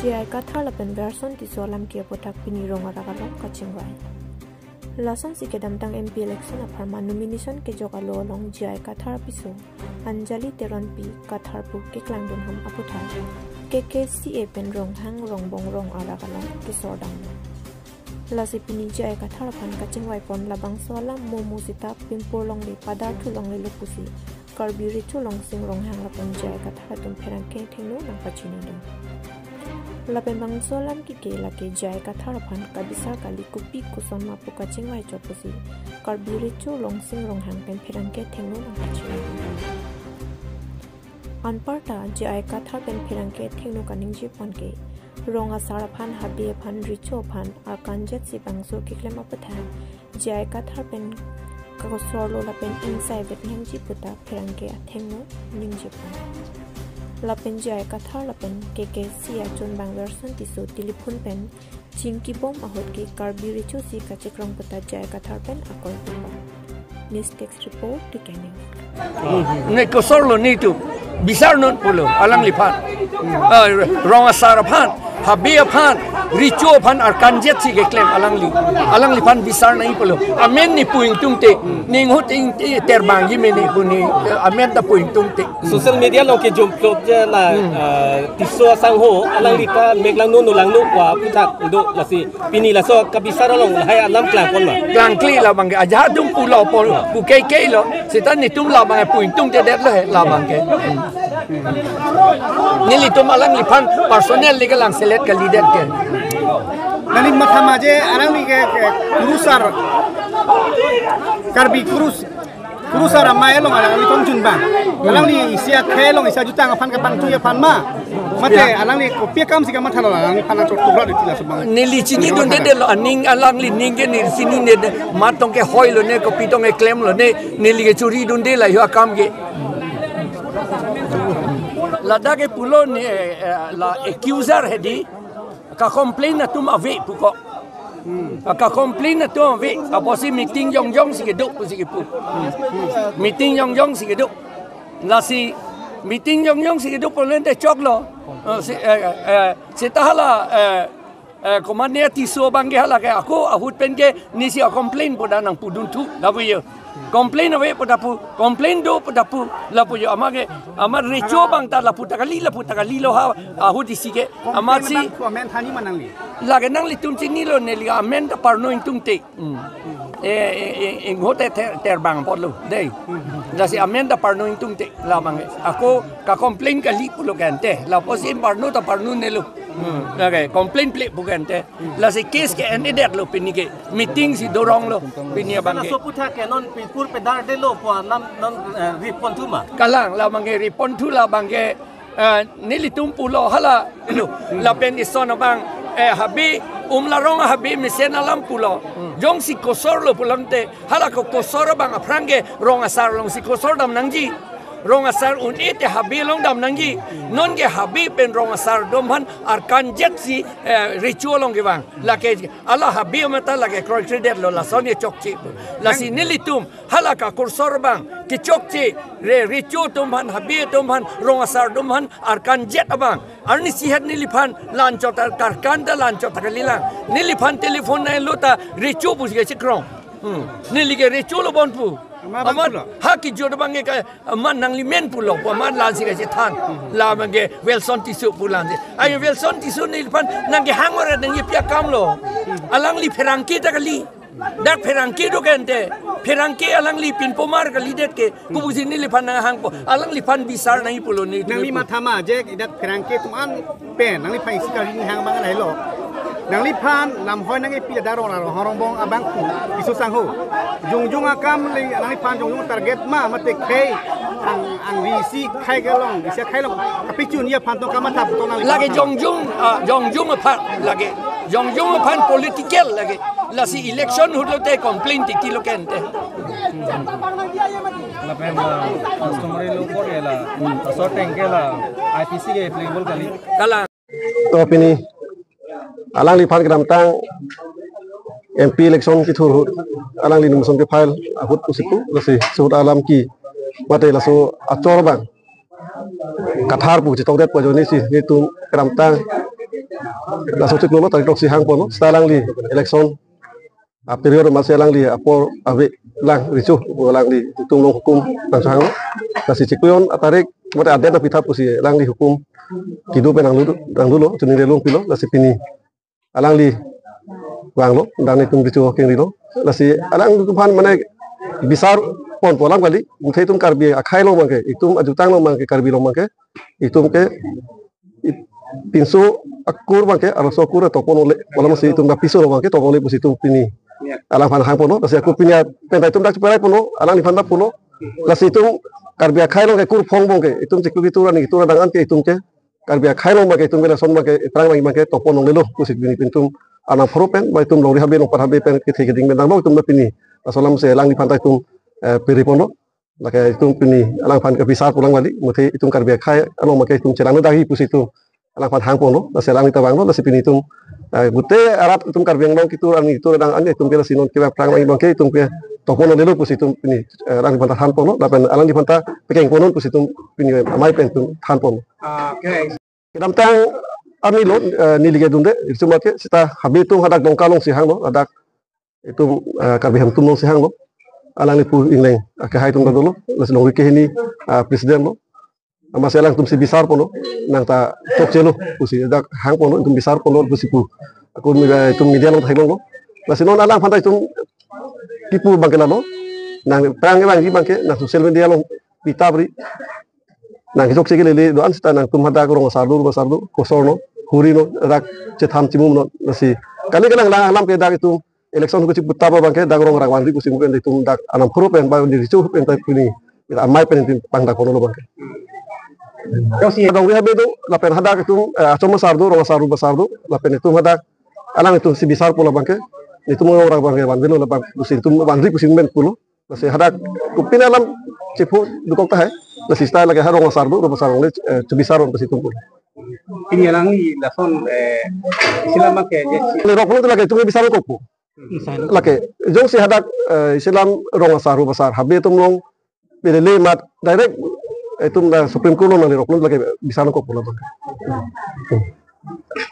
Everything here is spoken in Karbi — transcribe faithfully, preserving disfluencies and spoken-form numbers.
J I Kathar lapen Welson Tisso alam ke aputhak pini rong arak along kachingvai. Lasonsi kedamtang M P election apharman nomination kejok alo along J I Kathar apiso Anjali Teronpi Kathar pu keklangdun ham aputhak K K C A pen Ronghang Rongbong rong arak along kesordam. Lasi pini J I Kathar aphan kachingvai pon labangso alam momo sita pimpur longle padar thu longle lo pusi Karbi Recho Longsing Ronghang lapen J I Kathar atum pherangke thengno nangpachinidun. Lapen bangso alam ke ke lake J I Kathar aphan kabisar kali, kopi koson ma pu kachingvai chot pusi Karbi Recho Longsing Ronghang pen pherangke thengno nangpachinidun. Anparta J I Kathar pen pherangke thengno kaningje pon ke rong asar aphan, habe aphan, recho aphan arkanjetsi bangso keklem aputhak J I Kathar pen kakosorlo lapen ingsai vet nangji puta pherangke athengno ningje pon. Lapen J I Kathar lapen K K C achunbang Welson Tisso telephone pen chingkibom ahut ke Karbi Recho si kachekrong puta J I Kathar pen akoi pipon. News Desk Report, T K News. Ne kosorlo netum, bisar non pulo alangliphan. Ah, rong asar aphan, habe aphan, recho aphan arkanjetsi keklem alangli. Alangliphan bisar nangji pulo. Amen ne pu ingtungte, ne inghut ingte terbangji mene pu ne, eh, amen ta pu ingtungte. Social media along kejom plot je la, ah, Tisso asangho alangli ta meklangno nolangno pu aputhak do, lasi pini laso kabisar along lahai alam klangpon ma? Klangkle labang ke, ajahak atum pulo pon, pu keklelo, seta netum labang ke pu ingtungtedetlo he labang ke. Nelitum alangliphan personally kelang selet kalidet ke. Nangli matha ma je alangli ke, ke kurusar, Karbi kurus, kurusar amei along alangli kongchunbang. Alangli isi akhei along isi ajutang aphan kepangtui aphan ma? Mate, ya, alangli kopi akamsi kamathalo, alangliphan chot tukra di tila subang. Neli chinidundedetlo, aning alangli ning ke neli chinine, mat tong ke hoilo ne, kopi tong ke klemlo ne, neli ke churidunde la jo akam ke. Ladak ke pulo ne, eh, la accuser hedi, kacomplain atum ave puko. Kacomplain atum ave, apotsi meeting jongjongsi kedo pusi kepu. Meeting jongjongsi kedo. Lasi meeting jongjongsi kedo pulote choklo. Eh, si, eh, eh, seta hala, eh, eh, komatne Tisso abang ke hala ke ako ahut pen ke nesi acomplain pu ta nangpudun thu, lapu jo. Complain ave pu ta pu, complain do pu ta pu, lapu jo. Amat ke, amat recho abang ta lapu ta kali, lapu ta kalilo ha, ahut isi ke. Amatsi comment hani ma nangli? Lake nanglitum chinilo, neli amen ta parno ingtungte. Hmm. Eh, eh, eh, inghote ter, terbang apotlo dei. Lasi amen ta parno ingtungte labang ke. Ako kacomplain kali pulo ke ante. Lapusi parno ta parnonelo. Hmm. Lake complain ple pu ke ante. Lasi case ke endedetlo pini ke. Meetingsi doronglo pini abang ke. Laso aputhak ke non pimpur pedardetlo pu alam non, eh, ri ponthu ma? Kalang labang ke ri ponthu labang ke, eh, nelitum pulo hala lo. Lapen ison abang, eh, habe, umlarong habe mesen alam pulo. Jongsi kosorlo pulote, hala ko kosor abang aphrang ke rong asar alongsi kosordam nangji. Rong asar un-e te habe along dam nangji. Non ke habe pen rong asar atum aphan arkanjetsi, eh, recho along kevang. Lake hala habe amat ta lake kroikredetlo, lason ke chokche. Lasi nelitum hala kakursor abang kechokche, re, recho atum aphan, habe atum aphan, rong asar atum aphan arkanjet abang. Arnisi het neliphan la-anchot ta, karkan ta la-anchot ta kalilang. Neliphan telephone nanglo ta recho pusi kachekrong. Hmm. Neli ke recholo bon pu. Amat abang, amat pulo. Ha kejut abang ke ka, amat nangli men pulo pu, amat la-ansi kachethan. Labang ke Welson Tisso pu la-ansi. Ai Welson Tisso neliphan nangkehang ore nangkepi akamlo. Alangli pherangke ta kali. Dak pherangke do ke ante. Pherangke alangli pinpomar kalidet ke. Kopusi neliphan nanghangpo. Alangliphan bisar nangji pulo ne. Nangli matha ma je dak pherangke atum an pen nangliphan isi kali hang abang lailo. Nangliphan lamhoi nangkepi ladak rong arong, Rongbong abang pu Tisso sangho. Jongjong akam le nangliphan jongjong target ma, mate khei ang, angri isi khei kelong, isi khei along kapachunji aphan tong kamatha puthot nangli. Lake jongjong, ah, jongjong aphan lake. Jongjong aphan political lake. Lasi election ahut lote complain titi lo ke ante. Lapen, ah, customary law court ke la, asor teng ke la, I P C ke applicable kali. Kalang. To pini alangliphan kedamtang M P election kethur ahut alangli nomination ke-file ahut pusi pu, lasi suhut alam ke mate laso achor abang Kathar pu chetongdet pu ajoine si netum kedamtang laso chiklo lo tarik throksi hangponlo, seta alangli election a-period amatsi alangli apor ave lang recho, alangli itum along hukum nangchehanglo. Lasi chiklo jon atarik mate adet nangpitha pusi alangli hukum kedo pen nanglu, nanglulo, chuning lelong pilo, lasi pini alangli vanglo, dan itum recho kengrilo. Lasi alanglitum aphan mane bisar ponpo alam kali, muthe itum Karbi akhei along abangke, itum ajutang along abangke, Karbi along abangke, itum ke i-, pinso akur abangke, arloso akur topon ole, alam si itum ta piso along abangke topon ole pusi itum pini alangphan hangponlo. Lasi ako pini pen ta itum dak cheperai ponlo, alangliphan ta pulo. Lasi itum Karbi akhei along ke kurphong abangke, itum chiklo ketur arni ketur adang an ke itum ke Karbi akhei along abangke itum ke lason abangke, eprang abangke topon longlelo pusi pini pini itum arnam pharo pen, ba itum longri habe longpat habe pen kethe keding pen tanglo itum ta pini. Laso alam si alangliphan ta itum, eh, piri ponlo. Lake itum pini alangphan ke bisar pu alam kali, muthe itum Karbi akhei along abangke itum chelang dagi pusi itum alangphan hangponlo, lasi alangli ta vanglo, lasi pini itum, eh, gute arat itum Karbi Anglong ketur arni ketur adang an itum ke lasi non ke eprang abangke itum ke topon longlelo pusi itum pini, eh, alangliphan ta thanponlo, lapen alangliphan ta pekeng ponnon pusi itum pini amei pen itum thanponlo. Okay. Kedamtang arni lo, eh, neli kedunde, itum ake seta habe atum hadak Dongka along si hanglo, hadak itum, eh, Karbi Hemtum along si hanglo. Alangli pu ingleng, eh, kehai atum ta dolo, lasi longri kehini, eh, president lo. Amatsi alangtum si bisar ponlo, nang ta chokchelo pusi dak hangponlo, itum bisar ponlo pusi pu. Ako me-, eh, itum media along theklonglo. Lasi non alangphan ta itum kipu abangke lalo, nang prang abangke abangke, nang social media along pitap ri, nang kechokche kelele do-an seta nangtum hadak rong asar do, rubasar do, kosor no, huri no, rak chethan chimum no, lasi kali kalang lang alam ke dak itum election ko chiputap abangke dak rong rang vangri pusi pen itum dak arnam pharo pen ba di recho pen ta pini amei pen itum pangdak ponlo abangke. Jongsi longri habe do, lapen hadak itum, eh, achom asar do, rong asar rubasar do, lapen itum hadak alanglitum si bisar ponlo abangke, itum rong rang abangke vanvelo labang pusi itum vangri pusi pen pulo. Lasi hadak kopine alam chepho dokok tahai. Lasi seta lake ha rong asar do, rubasar along le, eh, chebisar pusi itum pu. Pini alangli lason, eh, isi alam abangke je si. Lerok pulo lake itum bisar kokpo. Lake jongsi hadak, eh, isi alam rong asar rubasar habe atum along pelele amat direct itum ta Supreme Court along nanglerok pulo lake bisar kokpo labang.